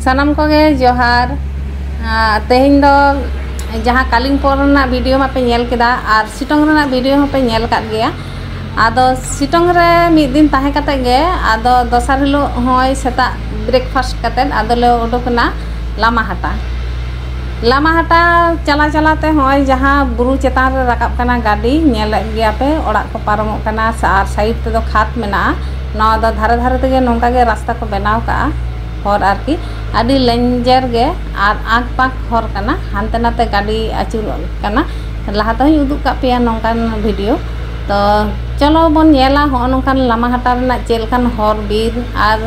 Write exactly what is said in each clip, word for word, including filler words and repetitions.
ᱥᱟᱱᱟᱢ ᱠᱚᱜᱮ ᱡᱚᱦᱟᱨ᱾ ᱟᱨ ᱛᱮᱦᱮᱧ ᱫᱚ ᱡᱟᱦᱟᱸ ᱠᱟᱞᱤᱝᱯᱚᱝ ᱨᱮᱱᱟᱜ ᱵᱷᱤᱰᱤᱭᱳ ᱢᱟᱯᱮ ᱧᱮᱞ ᱠᱮᱫᱟ ᱟᱨ ᱥᱤᱴᱚᱝ ᱨᱮᱱᱟᱜ ᱵᱷᱤᱰᱤᱭᱳ ᱦᱚᱸᱯᱮ ᱧᱮᱞ ᱟᱠᱟᱫ ᱜᱮᱭᱟ᱾ ᱟᱫᱚ ᱥᱤᱴᱚᱝ ᱨᱮ ᱢᱤᱫ ᱫᱤᱱ ᱛᱟᱦᱮᱸ ᱠᱟᱛᱮ ᱜᱮ ᱟᱫᱚ ᱫᱚᱥᱟᱨ ᱦᱤᱞᱳᱜ ᱦᱚᱸᱜᱼᱚᱭ ᱥᱮᱛᱟᱜ ᱵᱨᱮᱠᱯᱷᱟᱥᱴ ᱠᱟᱛᱮ ᱟᱫᱚᱞᱮ ᱩᱰᱩᱠ ᱮᱱᱟ ᱞᱟᱢᱟᱦᱟᱴᱟ᱾ ᱞᱟᱢᱟᱦᱟᱴᱟ ᱪᱟᱞᱟᱣ ᱪᱟᱞᱟᱣ ᱛᱮ ᱦᱚᱸᱜᱼᱚᱭ ᱡᱟᱦᱟᱸ ᱵᱩᱨᱩ ᱪᱮᱛᱟᱱ ᱨᱮ ᱨᱟᱠᱟᱵ ᱠᱟᱱᱟ ᱜᱟᱹᱰᱤ, ᱧᱮᱞᱮᱫ ᱜᱮᱭᱟ ᱯᱮ ᱚᱲᱟᱜ ᱠᱚ ᱯᱟᱨᱚᱢᱚᱜ ᱠᱟᱱᱟ ᱥᱟ-, ᱟᱨ ᱥᱟᱭᱤᱰ ᱛᱮᱫᱚ ᱠᱷᱟᱫᱽ ᱢᱮᱱᱟᱜᱼᱟ᱾ ᱱᱚᱣᱟ ᱫᱚ ᱫᱷᱟᱨᱮ ᱫᱷᱟᱨᱮ ᱛᱮᱜᱮ ᱱᱚᱝᱠᱟ ᱜᱮ ᱨᱟᱥᱛᱟ ᱠᱚ ᱵᱮᱱᱟᱣ ᱠᱟᱜᱼᱟ, ᱦᱚᱨ ᱟᱨᱠᱤ᱾ ᱟᱹᱰᱤ ᱞᱮᱧᱡᱮᱨ ᱜᱮ ᱟᱨ ᱟᱸᱠ ᱯᱟᱸᱠ ᱦᱚᱨ ᱠᱟᱱᱟ, ᱦᱟᱱᱛᱮ ᱱᱟᱛᱮ ᱜᱟᱹᱰᱤ ᱟᱹᱪᱩᱨᱚᱜ ᱠᱟᱱᱟ᱾ ᱞᱟᱦᱟ ᱛᱮᱦᱚᱸᱧ ᱩᱫᱩᱜ ᱠᱟᱜ ᱯᱮᱭᱟ ᱱᱚᱝᱠᱟᱱ ᱵᱷᱤᱰᱤᱭᱳ᱾ ᱛᱚ ᱪᱚᱞᱚ ᱵᱚᱱ ᱧᱮᱞᱟ ᱦᱚᱸᱜᱼᱚ ᱱᱚᱝᱠᱟᱱ ᱞᱟᱢᱟᱦᱟᱴᱟ ᱨᱮᱱᱟᱜ ᱪᱮᱫ ᱞᱮᱠᱟᱱ ᱦᱚᱨ ᱵᱤᱨ ᱟᱨ,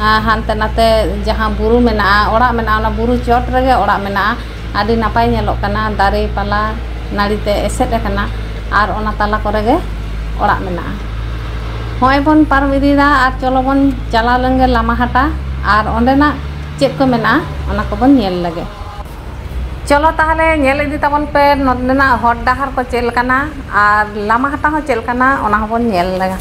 ᱟᱸ, ᱦᱟᱱᱛᱮ ᱱᱟᱛᱮ ᱡᱟᱦᱟᱸ ᱵᱩᱨᱩ ᱢᱮᱱᱟᱜᱼᱟ, ᱚᱲᱟᱜ ᱢᱮᱱᱟᱜᱼᱟ, ᱚᱱᱟ ᱵᱩᱨᱩ ᱪᱚᱴ ᱨᱮᱜᱮ ᱚᱲᱟᱜ ᱢᱮᱱᱟᱜᱼᱟ᱾ ᱟᱹᱰᱤ ᱱᱟᱯᱟᱭ ᱧᱮᱞᱚᱜ ᱠᱟᱱᱟ, ᱫᱟᱨᱮ ᱯᱟᱞᱟ ᱱᱟᱹᱲᱤ ᱛᱮ ᱮᱥᱮᱫ ᱟᱠᱟᱱᱟ ᱟᱨ ᱚᱱᱟ ᱛᱟᱞᱟ ᱠᱚᱨᱮ ᱜᱮ ᱚᱲᱟᱜ ᱢᱮᱱᱟᱜᱼᱟ᱾ ᱦᱚᱸᱜᱼᱚᱭ ᱵᱚᱱ ᱯᱟᱨᱚᱢ ᱤᱫᱤᱭᱮᱫᱟ ᱟᱨ ᱪᱚᱞᱚ ᱵᱚᱱ ᱪᱟᱞᱟᱣ ᱞᱮᱱ ᱜᱮ ᱞᱟᱢᱟᱦᱟᱴᱟ ᱟᱨ ᱚᱸᱰᱮᱱᱟᱜ ᱪᱮᱫ ᱠᱚ ᱢᱮᱱᱟᱜᱼᱟ ᱚᱱᱟ ᱠᱚᱵᱚᱱ ᱧᱮᱞ ᱞᱮᱜᱮ᱾ ᱪᱚᱞᱚ ᱛᱟᱦᱚᱞᱮ ᱧᱮᱞ ᱤᱫᱤ ᱛᱟᱵᱚᱱ ᱯᱮ ᱱᱚᱸᱰᱮᱱᱟᱜ ᱦᱚᱨ ᱰᱟᱦᱟᱨ ᱠᱚ ᱪᱮᱫ ᱞᱮᱠᱟᱱᱟ ᱟᱨ ᱞᱟᱢᱟᱦᱟᱴᱟ ᱦᱚᱸ ᱪᱮᱫ ᱞᱮᱠᱟᱱᱟ ᱚᱱᱟ ᱦᱚᱸᱵᱚᱱ ᱧᱮᱞ ᱞᱮᱜᱮ᱾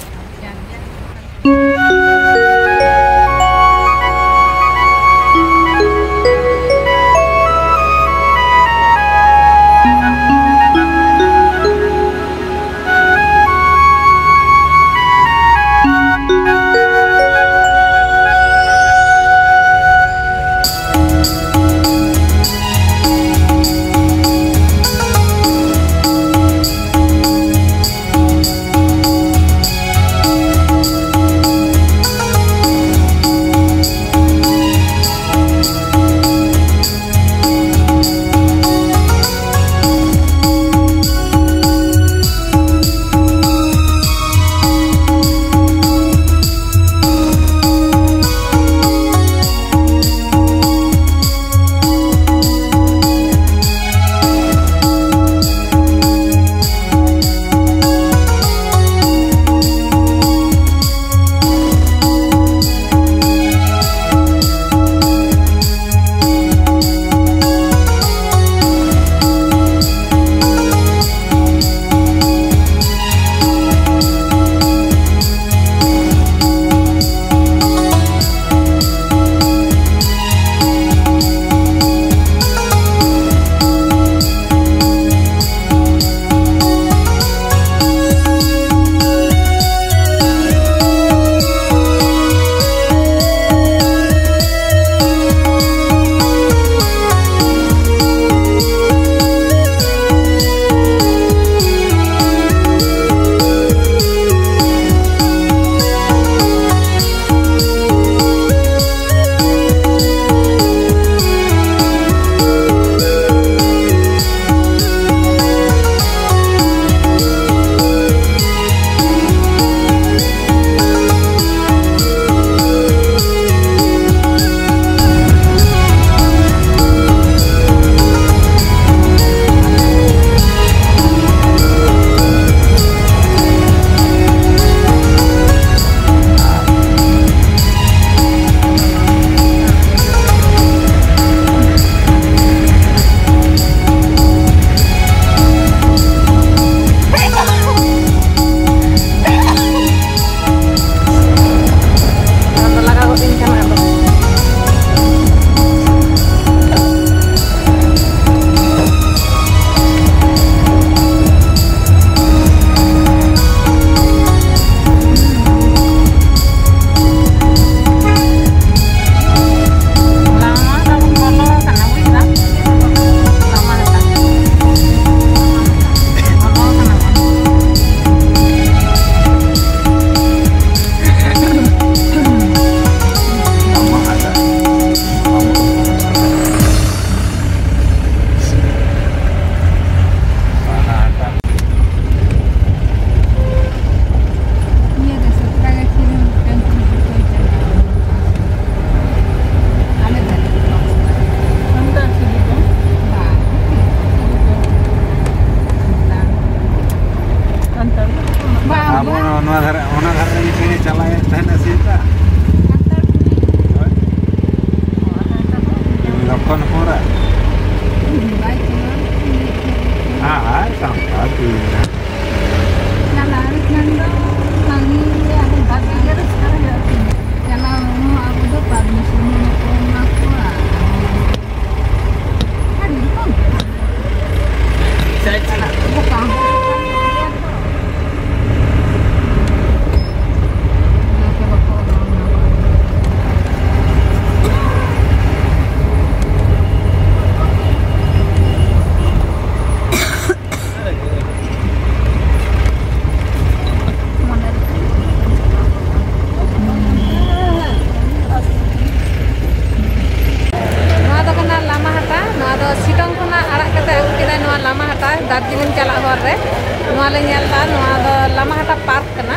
ᱞᱮ ᱧᱮᱞ ᱮᱫᱟ, ᱱᱚᱣᱟ ᱫᱚ ᱞᱟᱢᱟᱦᱟᱴᱟ ᱯᱟᱨᱠ ᱠᱟᱱᱟ᱾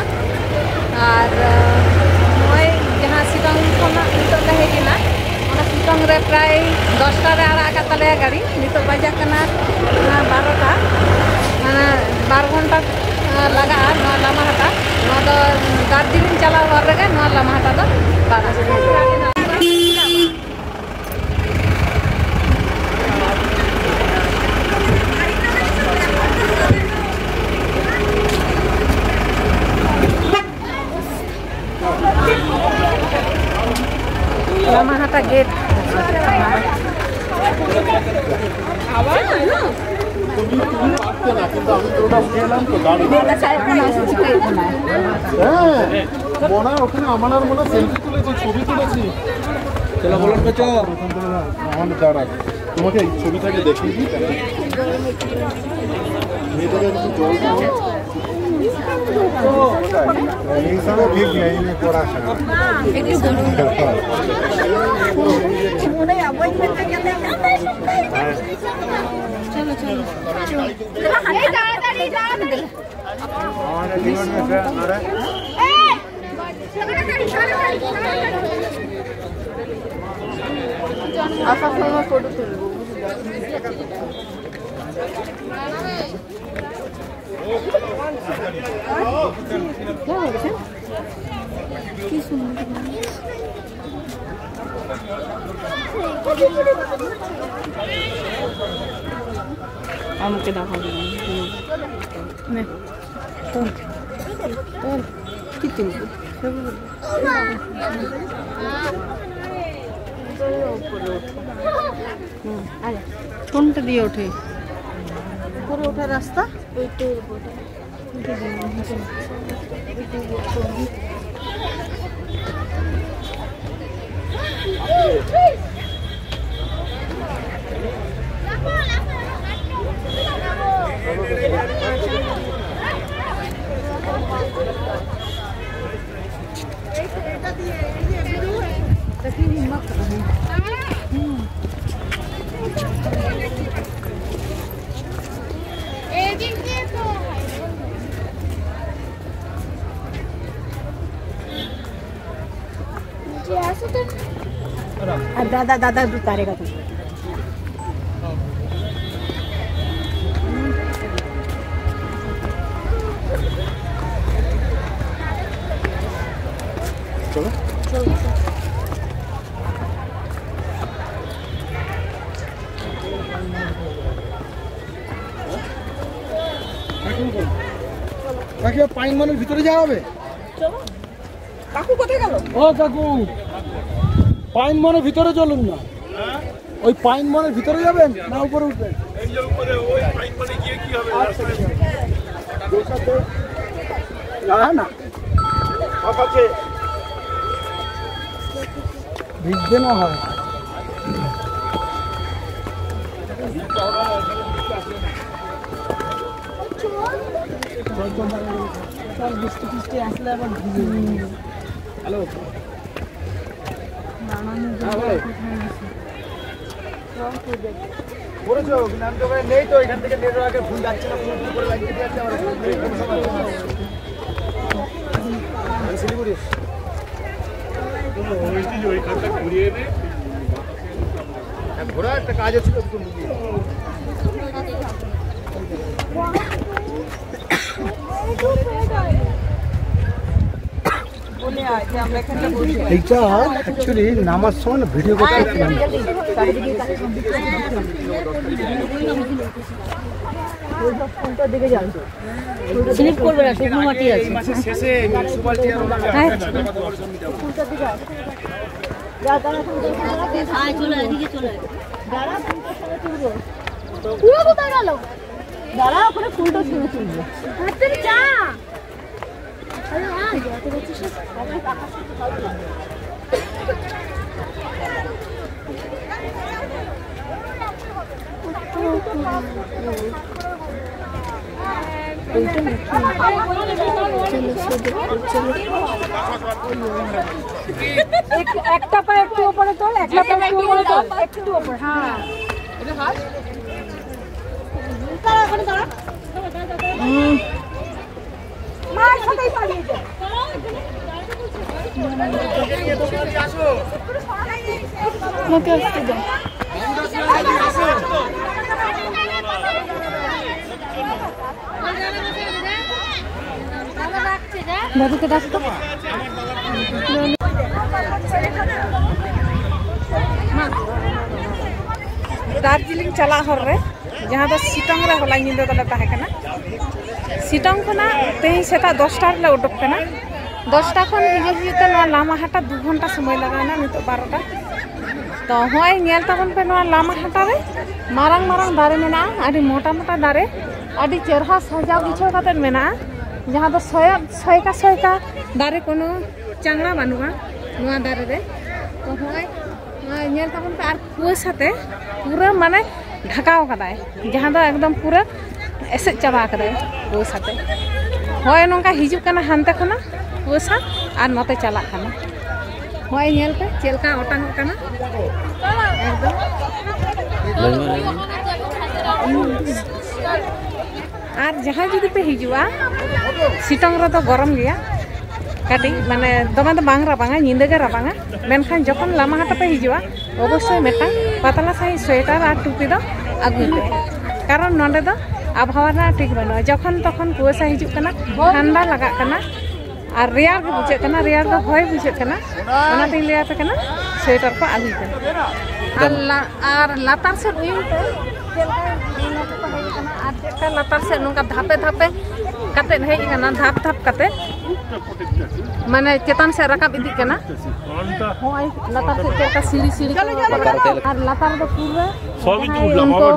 ᱟᱨ ᱱᱚᱜᱼᱚᱭ ᱡᱟᱦᱟᱸ ᱥᱤᱞᱚᱝ ᱠᱷᱚᱱᱟᱜ ᱱᱤᱛᱚᱜ ᱞᱮ ᱦᱮᱡ ᱮᱱᱟ, ᱚᱱᱟ ᱥᱤᱞᱚᱝ ᱨᱮ ᱯᱨᱟᱭ ᱫᱚᱥᱴᱟ ᱨᱮ ᱟᱲᱟᱜ ᱟᱠᱟᱫ ᱛᱟᱞᱮᱭᱟ ᱜᱟᱹᱰᱤ᱾ ᱱᱤᱛᱚᱜ ᱵᱟᱡᱟᱜ ᱠᱟᱱᱟ ᱵᱟᱨᱚᱴᱟ, ᱢᱟᱱᱮ ᱵᱟᱨ ᱜᱷᱚᱱᱴᱟ ᱞᱟᱜᱟᱜᱼᱟ ᱱᱚᱣᱟ ᱞᱟᱢᱟᱦᱟᱴᱟ᱾ ᱱᱚᱣᱟ ᱫᱚ ᱫᱟᱨᱡᱤᱞᱤᱝ ᱪᱟᱞᱟᱣ ᱦᱚᱨ ᱨᱮᱜᱮ ᱱᱚᱣᱟ ᱞᱟᱢᱟᱦᱟᱴᱟ ᱫᱚ ᱯᱟᱲᱟᱜᱼᱟ᱾ ᱞᱟᱢᱟᱦᱟᱴᱟ ᱜᱮᱴ᱾ ᱦᱮᱸ, ᱢᱚᱱᱟ ওখানে আমার আর মনে সেলফি তুলেছি, ছবি তুলেছি। চলো, বলুন তো, চল। আমার দাঁড়া, তোমাকে এই ছবিটাকে দেখিয়ে দিই। মেয়েটাকে একটু জল দাও। এই সব ঠিক নেই, পড়াশোনা। চলো, চলো। আমাদের জীবনে আসার সময় ফটো তুলবো। কি সুন্দর। আমাকে দেখাবো না। নে। তোর, তোর, কি তুলবো? হুম, আয়। কোনটা দিয়ে ওঠে? উপরে ওঠার রাস্তা? ওইটাই উপরে। আর দাদা, দাদা, দু তারে কথা। চলো। কাকিমা, পাইন বনের ভিতরে যাওয়া হবে? চলো। কাকু কোথায় গেল? ও কাকু, পাইন বনের ভিতরে চলুন না। ওই পাইন বনের ভিতরে যাবেন না উপরে উঠবেন? এই যে উপরে, ওই পাইন বনে গিয়ে কি হবে? আচ্ছা, ঠিক আছে। না, না। সব আছে। ভিজতে না হয়। চল, বৃষ্টি ফিষ্টি আসলে আবার ভিজে যাবে। হ্যালো। দাঁড়ানো হ্যাঁ, বলো। কোথায় আছে? করেছো? কিন্তু আমি তো ওখানে নেই তো, এখান থেকে নেটওয়ার্কের ফোন যাচ্ছে না, ফোন কি করে লাইন কেটে যাচ্ছে আমার। আমি শিলিগুড়ি। ওই যে ওইখানটা ঘুরিয়ে এনে। হ্যাঁ, ঘোরা একটা কাজ আছে তো, একটু লুকিয়ে। এইটা অ্যাকচুয়ালি নামার সময় না ভিডিও করতে পারছিলাম না। স্লিপ করবে না, শুকনো মাটি আছে। হ্যাঁ। আয়, চলে আয়, এদিকে চলে আয়। দাঁড়া, ওখানে ফুলটা ছুঁড়ে তুলবো। হাতের চা। এক-, একটা পা একটু উপরে তোল, একটা পা একটু উপরে তোল, একটু উপরে, হ্যাঁ। হুম। মার সাথেই পালিয়ে যা। ᱱᱚᱛᱮ ᱟᱥᱛᱮ ᱫᱚ᱾ ᱵᱟᱹᱵᱩ ᱠᱮᱫᱟ ᱠᱚ᱾ ᱫᱟᱨᱡᱤᱞᱤᱝ ᱪᱟᱞᱟᱜ ᱦᱚᱨ ᱨᱮ, ᱡᱟᱦᱟᱸ ᱫᱚ ᱥᱤᱴᱚᱝ ᱨᱮ ᱦᱚᱞᱟ ᱧᱤᱫᱟᱹ ᱫᱚᱞᱮ ᱛᱟᱦᱮᱸ ᱠᱟᱱᱟ, ᱥᱤᱴᱚᱝ ᱠᱷᱚᱱᱟᱜ ᱛᱮᱦᱮᱧ ᱥᱮᱛᱟᱜ ᱫᱚᱥᱴᱟ ᱨᱮᱞᱮ ᱩᱰᱩᱠ ᱠᱟᱱᱟ᱾ ᱫᱚᱥᱴᱟ ᱠᱷᱚᱱ ᱦᱤᱡᱩᱜ ᱦᱤᱡᱩᱜ ᱛᱮ ᱱᱚᱣᱟ ᱞᱟᱢᱟᱦᱟᱴᱟ ᱫᱩ ᱜᱷᱚᱱᱴᱟ ᱥᱚᱢᱚᱭ ᱞᱟᱜᱟᱣ ᱮᱱᱟ, ᱱᱤᱛᱚᱜ ᱵᱟᱨᱚᱴᱟ᱾ ᱛᱚ ᱦᱚᱸᱜᱼᱚᱭ ᱧᱮᱞ ᱛᱟᱵᱚᱱ ᱯᱮ, ᱱᱚᱣᱟ ᱞᱟᱢᱟᱦᱟᱴᱟ ᱨᱮ ᱢᱟᱨᱟᱝ ᱢᱟᱨᱟᱝ ᱫᱟᱨᱮ ᱢᱮᱱᱟᱜᱼᱟ, ᱟᱹᱰᱤ ᱢᱚᱴᱟ ᱢᱚᱴᱟ ᱫᱟᱨᱮ, ᱟᱹᱰᱤ ᱪᱮᱨᱦᱟ ᱥᱟᱡᱟᱣ ᱜᱩᱪᱷᱟᱹᱣ ᱠᱟᱛᱮ ᱢᱮᱱᱟᱜᱼᱟ, ᱡᱟᱦᱟᱸ ᱫᱚ ᱥᱚᱭᱟ-, ᱥᱚᱭᱠᱟ ᱥᱚᱭᱠᱟ ᱫᱟᱨᱮ, ᱠᱳᱱᱳ ᱪᱟᱝᱲᱟ ᱵᱟᱹᱱᱩᱜᱼᱟ ᱱᱚᱣᱟ ᱫᱟᱨᱮ ᱨᱮ᱾ ᱛᱚ ᱦᱚᱸᱜᱼᱚᱭ, ᱦᱚᱸᱜᱼᱚᱭ ᱧᱮᱞ ᱛᱟᱵᱚᱱ ᱯᱮ, ᱟᱨ ᱠᱩᱣᱟᱹᱥᱟ ᱛᱮ ᱯᱩᱨᱟᱹ ᱢᱟᱱᱮ ᱰᱷᱟᱠᱟᱣ ᱠᱟᱫᱟᱭ, ᱡᱟᱦᱟᱸ ᱫᱚ ᱮᱠᱫᱚᱢ ᱯᱩᱨᱟᱹ ᱮᱥᱮᱫ ᱪᱟᱵᱟ ᱠᱟᱫᱟᱭ ᱠᱩᱣᱟᱹᱥᱟ ᱛᱮ᱾ ᱦᱚᱸᱜᱼᱚᱭ ᱱᱚᱝᱠᱟ ᱦᱤᱡᱩᱜ ᱠᱟᱱᱟ ᱦᱟᱱᱛᱮ ᱠᱷᱚᱱᱟᱜ ᱠᱩᱣᱟᱹᱥᱟ ᱟᱨ ᱱᱚᱛᱮ ᱪᱟᱞᱟᱜ ᱠᱟᱱᱟ᱾ ᱦᱚᱸᱜᱼᱚᱭ ᱧᱮᱞ ᱯᱮ ᱪᱮᱫ ᱞᱮᱠᱟ ᱚᱴᱟᱝᱚᱜ ᱠᱟᱱᱟ ᱮᱠᱫᱚᱢ᱾ ᱟᱨ ᱡᱟᱦᱟᱸᱭ ᱡᱩᱫᱤ ᱯᱮ ᱦᱤᱡᱩᱜᱼᱟ, ᱥᱤᱛᱩᱝ ᱨᱮᱫᱚ ᱜᱚᱨᱚᱢ ᱜᱮᱭᱟ ᱠᱟᱹᱴᱤᱡ, ᱢᱟᱱᱮ ᱫᱚᱢᱮ ᱫᱚ ᱵᱟᱝ ᱨᱟᱵᱟᱝᱟ, ᱧᱤᱫᱟᱹ ᱜᱮ ᱨᱟᱵᱟᱝᱟ᱾ ᱢᱮᱱᱠᱷᱟᱱ ᱡᱚᱠᱷᱚᱱ ᱞᱟᱢᱟᱦᱟᱴᱟ ᱯᱮ ᱦᱤᱡᱩᱜᱼᱟ, ᱚᱵᱚᱥᱥᱳᱭ ᱢᱤᱫᱴᱟᱝ ᱯᱟᱛᱞᱟ ᱥᱟᱺᱦᱤᱡ ᱥᱳᱭᱮᱴᱟᱨ ᱟᱨ ᱴᱩᱯᱤ ᱫᱚ ᱟᱹᱜᱩᱭ ᱯᱮ, ᱠᱟᱨᱚᱱ ᱱᱚᱸᱰᱮ ᱫᱚ ᱟᱵᱚᱦᱟᱣᱟ ᱨᱮᱱᱟᱜ ᱴᱷᱤᱠ ᱵᱟᱹᱱᱩᱜᱼᱟ᱾ ᱡᱚᱠᱷᱚᱱ ᱛᱚᱠᱷᱚᱱ ᱠᱩᱣᱟᱹᱥᱟ ᱦᱤᱡᱩᱜ ᱠᱟᱱᱟ, ᱴᱷᱟᱱᱰᱟ ᱞᱟᱜᱟᱜ ᱠᱟᱱᱟ, ᱟᱨ ᱨᱮᱭᱟᱲ ᱜᱮ ᱵᱩᱡᱷᱟᱹᱜ ᱠᱟᱱᱟ, ᱨᱮᱭᱟᱲ ᱫᱚ ᱦᱚᱭ ᱵᱩᱡᱷᱟᱹᱜ ᱠᱟᱱᱟ᱾ ᱚᱱᱟᱛᱤᱧ ᱞᱟᱹᱭ ᱟᱯᱮ ᱠᱟᱱᱟ, ᱥᱳᱭᱮᱴᱟᱨ ᱠᱚ ᱟᱹᱜᱩᱭ ᱯᱮ᱾ ᱟᱨ ᱞᱟ-, ᱟᱨ ᱞᱟᱛᱟᱨ ᱥᱮᱫ ᱩᱭᱩᱝ ᱯᱮ, ᱪᱮᱫ ᱞᱮᱠᱟ ᱱᱚᱛᱮ ᱠᱚ ᱦᱮᱡ ᱟᱠᱟᱱᱟ ᱟᱨ ᱪᱮᱫ ᱞᱮᱠᱟ ᱞᱟᱛᱟᱨ ᱥᱮᱫ ᱱᱚᱝᱠᱟ ᱫᱷᱟᱯᱮ ᱫᱷᱟᱯᱮ ᱠᱟᱛᱮᱫ ᱦᱮᱡ ᱟᱠᱟᱱᱟ, ᱫᱷᱟᱯ ᱫᱷᱟᱯ ᱠᱟᱛᱮᱫ, ᱢᱟᱱᱮ ᱪᱮᱛᱟᱱ ᱥᱮᱫ ᱨᱟᱠᱟᱵ ᱤᱫᱤᱜ ᱠᱟᱱᱟ᱾ ᱦᱚᱸᱜᱼᱚᱭ ᱞᱟᱛᱟᱨ ᱥᱮᱫ ᱪᱮᱫ ᱞᱮᱠᱟ ᱥᱤᱲᱤ ᱥᱤᱲᱤ ᱠᱚ ᱞᱟᱛᱟᱨ ᱛᱮ᱾ ᱟᱨ ᱞᱟᱛᱟᱨ ᱫᱚ ᱯᱩᱨᱟᱹ ᱡᱟᱦᱟᱸᱭ ᱩᱱᱠᱩ,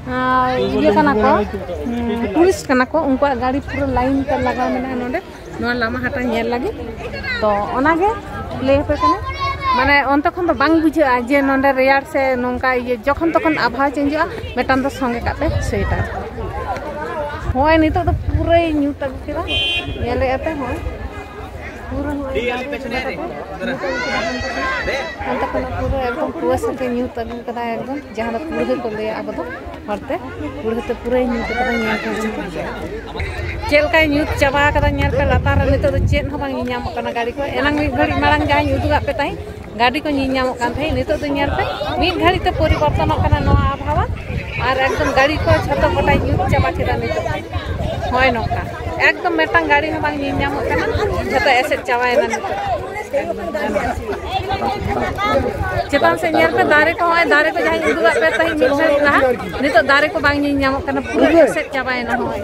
ᱟᱸ, ᱤᱭᱟᱹ ᱠᱟᱱᱟ ᱠᱚ, ᱩᱸ, ᱴᱩᱨᱤᱥᱴ ᱠᱟᱱᱟ ᱠᱚ, ᱩᱱᱠᱩᱣᱟᱜ ᱜᱟᱹᱰᱤ ᱯᱩᱨᱟᱹ ᱞᱟᱭᱤᱱ ᱛᱮ ᱞᱟᱜᱟᱣ ᱢᱮᱱᱟᱜᱼᱟ ᱱᱚᱰᱮ, ᱱᱚᱣᱟ ᱞᱟᱢᱟᱦᱟᱴᱟ ᱧᱮᱞ ᱞᱟᱹᱜᱤᱫ᱾ ᱛᱚ ᱚᱱᱟᱜᱮ ᱞᱟᱹᱭ ᱟᱯᱮ ᱠᱟᱱᱟ, ᱢᱟᱱᱮ ᱚᱱᱛᱮ ᱠᱷᱚᱱ ᱫᱚ ᱵᱟᱝ ᱵᱩᱡᱷᱟᱹᱜᱼᱟ ᱡᱮ ᱱᱚᱰᱮ ᱨᱮᱭᱟᱲ ᱥᱮ ᱱᱚᱝᱠᱟ ᱤᱭᱟᱹ, ᱡᱚᱠᱷᱚᱱ ᱛᱚᱠᱷᱚᱱ ᱟᱵᱚᱦᱟᱣᱟ ᱪᱮᱧᱡᱚᱜᱼᱟ, ᱢᱤᱫᱴᱟᱝ ᱫᱚ ᱥᱚᱸᱜᱮ ᱠᱟᱜ ᱯᱮ ᱥᱳᱭᱮᱴᱟᱨ᱾ ᱦᱚᱸᱜᱼᱚᱭ ᱱᱤᱛᱚᱜ ᱫᱚ ᱯᱩᱨᱟᱹᱭ ᱧᱩᱛ ᱟᱹᱜᱩ ᱠᱮᱫᱟ, ᱧᱮᱞᱮᱫᱼᱟ ᱯᱮ, ᱦᱚᱸᱜᱼᱚᱭ᱾ ᱯᱩᱨᱟᱹ ᱦᱚᱸ ᱚᱱᱛᱮ ᱠᱷᱚᱱᱟᱜ ᱯᱩᱨᱟᱹ ᱮᱠᱫᱚᱢ ᱠᱩᱣᱟᱹᱥᱟ ᱛᱮ ᱧᱩᱛ ᱟᱹᱜᱩ ᱠᱟᱫᱟ, ᱮᱠᱫᱚᱢ ᱡᱟᱦᱟᱸ ᱫᱚ ᱠᱩᱲᱦᱟᱹ ᱠᱚ ᱞᱟᱹᱭᱟ ᱟᱵᱚ ᱫᱚ ᱦᱚᱲᱛᱮ, ᱠᱩᱲᱦᱟᱹ ᱛᱮ ᱯᱩᱨᱟᱹᱭ ᱧᱩᱛ ᱠᱟᱫᱟ᱾ ᱧᱮᱞ ᱯᱮ ᱪᱮᱫ ᱞᱮᱠᱟᱭ ᱧᱩᱛ ᱪᱟᱵᱟ ᱠᱟᱫᱟ, ᱧᱮᱞ ᱯᱮ ᱞᱟᱛᱟᱨ ᱨᱮ ᱱᱤᱛᱚᱜ ᱫᱚ ᱪᱮᱫ ᱦᱚᱸ ᱵᱟᱝ ᱧᱮᱧᱟᱢᱚᱜ ᱠᱟᱱᱟ ᱜᱟᱹᱰᱤ ᱠᱚ᱾ ᱮᱱᱟᱝ ᱢᱤᱫ ᱜᱷᱟᱹᱲᱤᱡ ᱢᱟᱲᱟᱝ ᱡᱟᱦᱟᱸᱧ ᱩᱫᱩᱜᱟᱜ ᱯᱮ ᱛᱟᱦᱮᱸᱫ, ᱜᱟᱹᱰᱤ ᱠᱚ ᱧᱮᱞ ᱧᱟᱢᱚᱜ ᱠᱟᱱ ᱛᱟᱦᱮᱸᱫ, ᱱᱤᱛᱚᱜ ᱫᱚ ᱧᱮᱞ ᱯᱮ ᱢᱤᱫ ᱜᱷᱟᱹᱲᱤᱡ ᱛᱮ ᱯᱚᱨᱤᱵᱚᱨᱛᱚᱱᱚᱜ ᱠᱟᱱᱟ ᱱᱚᱣᱟ ᱟᱵᱚᱦᱟᱣᱟ᱾ ᱟᱨ ᱮᱠᱫᱚᱢ ᱜᱟᱹᱰᱤ ᱠᱚ ᱡᱷᱚᱛᱚ ᱜᱚᱴᱟᱭ ᱧᱩᱛ ᱪᱟᱵᱟ ᱠᱮᱫᱟ ᱱᱤᱛᱚᱜ᱾ ᱦᱳᱭ ᱱᱚᱝᱠᱟ ᱮᱠᱫᱚᱢ ᱢᱤᱫᱴᱟᱝ ᱜᱟᱹᱰᱤ ᱦᱚᱸ ᱵᱟᱝ ᱧᱮᱞ ᱧᱟᱢᱚᱜ ᱠᱟᱱᱟ, ᱡᱷᱚᱛᱚ ᱮᱥᱮᱫ ᱪᱟᱵᱟᱭᱮᱱᱟ ᱱᱤᱛᱚᱜ᱾ ᱪᱮᱛᱟᱱ ᱥᱮᱫ ᱧᱮᱞ ᱯᱮ, ᱫᱟᱨᱮ ᱠᱚ, ᱦᱚᱸᱜᱼᱚᱭ ᱫᱟᱨᱮ ᱠᱚ ᱡᱟᱦᱟᱸᱧ ᱩᱫᱩᱜᱟᱜ ᱯᱮ ᱛᱟᱦᱮᱸᱫ ᱢᱤᱫ ᱜᱷᱟᱹᱲᱤᱡ ᱞᱟᱦᱟ, ᱱᱤᱛᱚᱜ ᱫᱟᱨᱮ ᱠᱚ ᱵᱟᱝ ᱧᱮᱞ ᱧᱟᱢᱚᱜ ᱠᱟᱱᱟ, ᱯᱩᱨᱟᱹ ᱮᱥᱮᱫ ᱪᱟᱵᱟᱭᱮᱱᱟ᱾ ᱦᱚᱸᱜᱼᱚᱭ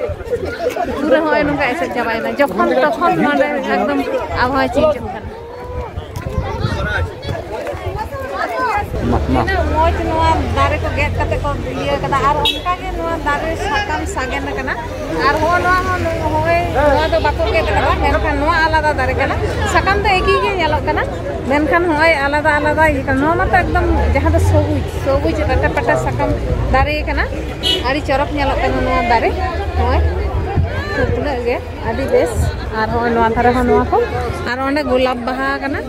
ᱯᱩᱨᱟᱹ ᱦᱚᱸᱜᱼᱚᱭ ᱱᱚᱝᱠᱟ ᱮᱥᱮᱫ ᱪᱟᱵᱟᱭᱮᱱᱟ᱾ ᱡᱚᱠᱷᱚᱱ ᱛᱚᱠᱷᱚᱱ ᱱᱚᱰᱮ ᱮᱠᱫᱚᱢ ᱟᱵᱚᱦᱟᱣᱟ ᱪᱮᱧᱡᱚᱜ ᱠᱟᱱᱟ᱾ ᱢᱟ, ᱢᱟ᱾ ᱛᱤᱱᱟᱹᱜ ᱢᱚᱡᱽ ᱱᱚᱣᱟ ᱫᱟᱨᱮ ᱠᱚ ᱜᱮᱫ ᱠᱟᱛᱮ ᱠᱚ ᱤᱭᱟᱹ ᱠᱟᱫᱟ, ᱟᱨ ᱚᱱᱠᱟ ᱜᱮ ᱱᱚᱣᱟ ᱫᱟᱨᱮ ᱥᱟᱠᱟᱢ ᱥᱟᱜᱮᱱ ᱟᱠᱟᱱᱟ᱾ ᱟᱨ ᱦᱚᱸᱜᱼᱚ ᱱᱚᱣᱟ ᱦᱚᱸ ᱱᱚᱜᱼᱚᱭ ᱱᱚᱣᱟ ᱫᱚ ᱵᱟᱠᱚ ᱜᱮᱫ ᱠᱟᱫᱟ, ᱢᱮᱱᱠᱷᱟᱱ ᱱᱚᱣᱟ ᱟᱞᱟᱫᱟ ᱫᱟᱨᱮ ᱠᱟᱱᱟ, ᱥᱟᱠᱟᱢ ᱫᱚ ᱮᱠᱤ ᱜᱮ ᱧᱮᱞᱚᱜ ᱠᱟᱱᱟ, ᱢᱮᱱᱠᱷᱟᱱ ᱦᱚᱸᱜᱼᱚᱭ ᱟᱞᱟᱫᱟ ᱟᱞᱟᱫᱟ ᱤᱭᱟᱹ ᱠᱟᱱᱟ᱾ ᱱᱚᱣᱟ ᱢᱟᱛᱚ ᱮᱠᱫᱚᱢ ᱡᱟᱦᱟᱸ ᱫᱚ ᱥᱚᱵᱩᱡᱽ, ᱥᱚᱵᱩᱡᱽ ᱨᱟᱴᱟ ᱯᱟᱴᱟ ᱥᱟᱠᱟᱢ ᱫᱟᱨᱮ ᱠᱟᱱᱟ, ᱟᱹᱰᱤ ᱪᱚᱨᱚᱠ ᱧᱮᱞᱚᱜ ᱠᱟᱱᱟ ᱱᱚᱣᱟ ᱫᱟᱨᱮ᱾ ᱱᱚᱜᱼᱚᱭ ᱛᱤᱱᱟᱹᱜ ᱜᱮ ᱟᱹᱰᱤ ᱵᱮᱥ᱾ ᱟᱨ ᱦᱚᱸᱜᱼᱚᱭ ᱱᱚᱣᱟ ᱫᱷᱟᱨᱮ ᱦᱚᱸ ᱱᱚᱣᱟ ᱠᱚ, ᱟᱨ ᱚᱸᱰᱮ ᱜᱳᱞᱟᱯ ᱵᱟᱦᱟ ᱠᱟᱱᱟ᱾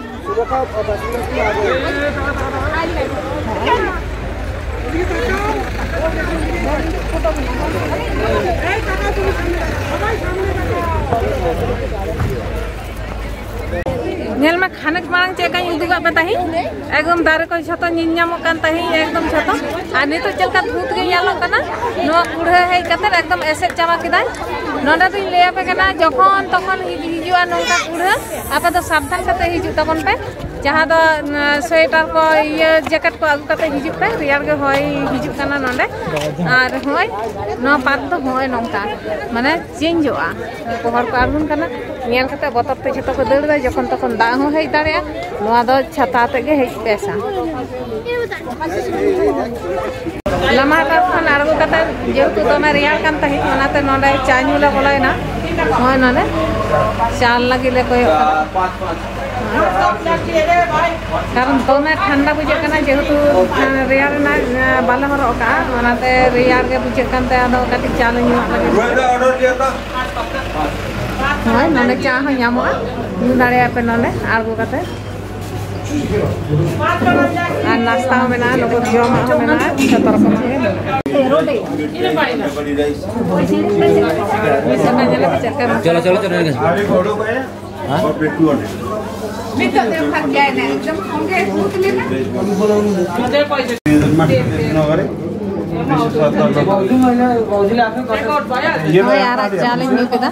ᱧᱮᱞ ᱢᱮ, ᱠᱷᱟᱱᱮᱠ ᱢᱟᱲᱟᱝ ᱪᱮᱫ ᱞᱮᱠᱟᱧ ᱩᱫᱩᱜᱟᱜ ᱯᱮ ᱛᱟᱦᱮᱸᱫ, ᱮᱠᱫᱚᱢ ᱫᱟᱨᱮ ᱠᱚ ᱡᱷᱚᱛᱚ ᱧᱮᱞ ᱧᱟᱢᱚᱜ ᱠᱟᱱ ᱛᱟᱦᱮᱸᱫ, ᱮᱠᱫᱚᱢ ᱡᱷᱚᱛᱚ᱾ ᱟᱨ ᱱᱤᱛᱚᱜ ᱪᱮᱫ ᱞᱮᱠᱟ ᱫᱷᱩᱸᱛ ᱜᱮ ᱧᱮᱞᱚᱜ ᱠᱟᱱᱟ, ᱱᱚᱣᱟ ᱠᱩᱲᱦᱟᱹ ᱦᱮᱡ ᱠᱟᱛᱮ ᱮᱠᱫᱚᱢ ᱮᱥᱮᱫ ᱪᱟᱵᱟ ᱠᱮᱫᱟᱭ᱾ ᱱᱚᱰᱮ ᱫᱚᱧ ᱞᱟᱹᱭ ᱟᱯᱮ ᱠᱟᱱᱟ, ᱡᱚᱠᱷᱚᱱ ᱛᱚᱠᱷᱚᱱ ᱦᱤᱡᱩᱜᱼᱟ ᱱᱚᱝᱠᱟ ᱠᱩᱲᱦᱟᱹ, ᱟᱯᱮ ᱫᱚ ᱥᱟᱵᱫᱷᱟᱱ ᱠᱟᱛᱮ ᱦᱤᱡᱩᱜ ᱛᱟᱵᱚᱱ ᱯᱮ᱾ ᱡᱟᱦᱟᱸ ᱫᱚ, ᱩᱸ, ᱥᱳᱭᱮᱴᱟᱨ ᱠᱚ, ᱤᱭᱟᱹ, ᱡᱮᱠᱮᱴ ᱠᱚ ᱟᱹᱜᱩ ᱠᱟᱛᱮ ᱦᱤᱡᱩᱜ ᱯᱮ, ᱨᱮᱭᱟᱲ ᱜᱮ ᱦᱚᱭ ᱦᱤᱡᱩᱜ ᱠᱟᱱᱟ ᱱᱚᱰᱮ᱾ ᱟᱨ ᱦᱚᱸᱜᱼᱚᱭ ᱱᱚᱣᱟ ᱯᱟᱨᱠ ᱫᱚ ᱦᱚᱸᱜᱼᱚᱭ ᱱᱚᱝᱠᱟ, ᱢᱟᱱᱮ, ᱪᱮᱧᱡᱚᱜᱼᱟ᱾ ᱩᱱᱠᱩ ᱦᱚᱲ ᱠᱚ ᱟᱬᱜᱚᱱ ᱠᱟᱱᱟ, ᱧᱮᱞ ᱠᱟᱛᱮ ᱵᱚᱛᱚᱨ ᱛᱮ ᱡᱷᱚᱛᱚ ᱠᱚ ᱫᱟᱹᱲ ᱮᱫᱟ᱾ ᱡᱚᱠᱷᱚᱱ ᱛᱚᱠᱷᱚᱱ ᱫᱟᱜ ᱦᱚᱸ ᱦᱮᱡ ᱫᱟᱲᱮᱭᱟᱜᱼᱟ, ᱱᱚᱣᱟ ᱫᱚ ᱪᱷᱟᱛᱟ ᱟᱛᱮ ᱜᱮ ᱦᱮᱡ ᱵᱮᱥᱟ᱾ ᱞᱟᱢᱟᱦᱟᱴᱟ ᱠᱷᱚᱱ ᱟᱬᱜᱚ ᱠᱟᱛᱮ ᱡᱮᱦᱮᱛᱩ ᱫᱚᱢᱮ ᱨᱮᱭᱟᱲ ᱠᱟᱱ ᱛᱟᱦᱮᱸᱫ, ᱚᱱᱟᱛᱮ ᱱᱚᱰᱮ ᱪᱟ ᱧᱩ ᱞᱮ ᱵᱚᱞᱚᱭᱮᱱᱟ᱾ ᱱᱚᱜᱼᱚᱭ ᱱᱚᱰᱮ ᱪᱟ ᱞᱟᱹᱜᱤᱫ ᱞᱮ ᱠᱚᱭᱚᱜ ᱠᱟᱱᱟ, ᱠᱟᱨᱚᱱ ᱫᱚᱢᱮ ᱴᱷᱟᱱᱰᱟ ᱵᱩᱡᱷᱟᱹᱜ ᱠᱟᱱᱟ᱾ ᱡᱮᱦᱮᱛᱩ ᱨᱮᱭᱟᱲ ᱨᱮᱱᱟᱜ ᱵᱟᱞᱮ ᱦᱚᱨᱚᱜ ᱟᱠᱟᱫᱼᱟ, ᱚᱱᱟᱛᱮ ᱨᱮᱭᱟᱲ ᱜᱮ ᱵᱩᱡᱷᱟᱹᱜ ᱠᱟᱱ ᱛᱮ ᱟᱫᱚ ᱠᱟᱹᱴᱤᱡ ᱪᱟ ᱞᱮ ᱧᱩᱣᱟᱜ ᱞᱟᱹᱜᱤᱫ᱾ ᱦᱳᱭ, ᱱᱚᱰᱮ ᱪᱟ ᱦᱚᱸ ᱧᱟᱢᱚᱜᱼᱟ᱾ ᱧᱩ ᱫᱟᱲᱮᱭᱟᱜᱼᱟ ᱯᱮ ᱱᱚᱰᱮ ᱟᱬᱜᱚ ᱠᱟᱛᱮ᱾ ᱟᱨ ᱱᱟᱥᱛᱟ ᱦᱚᱸ ᱢᱮᱱᱟᱜᱼᱟ, ᱞᱚᱜᱚᱱ ᱡᱚᱢᱟᱜ ᱦᱚᱸ ᱢᱮᱱᱟᱜᱼᱟ, ᱡᱚᱛᱚ ᱨᱚᱠᱚᱢ ᱜᱮ ᱢᱮᱱᱟᱜᱼᱟ᱾ ᱪᱚᱞᱚ, ᱪᱚᱞᱚ, ᱪᱚᱞᱚ, ᱮᱱᱮᱡ᱾ ᱦᱮᱸ? ᱦᱳᱭ, ᱟᱨ ᱪᱟ ᱞᱤᱧ ᱧᱩ ᱠᱮᱫᱟ᱾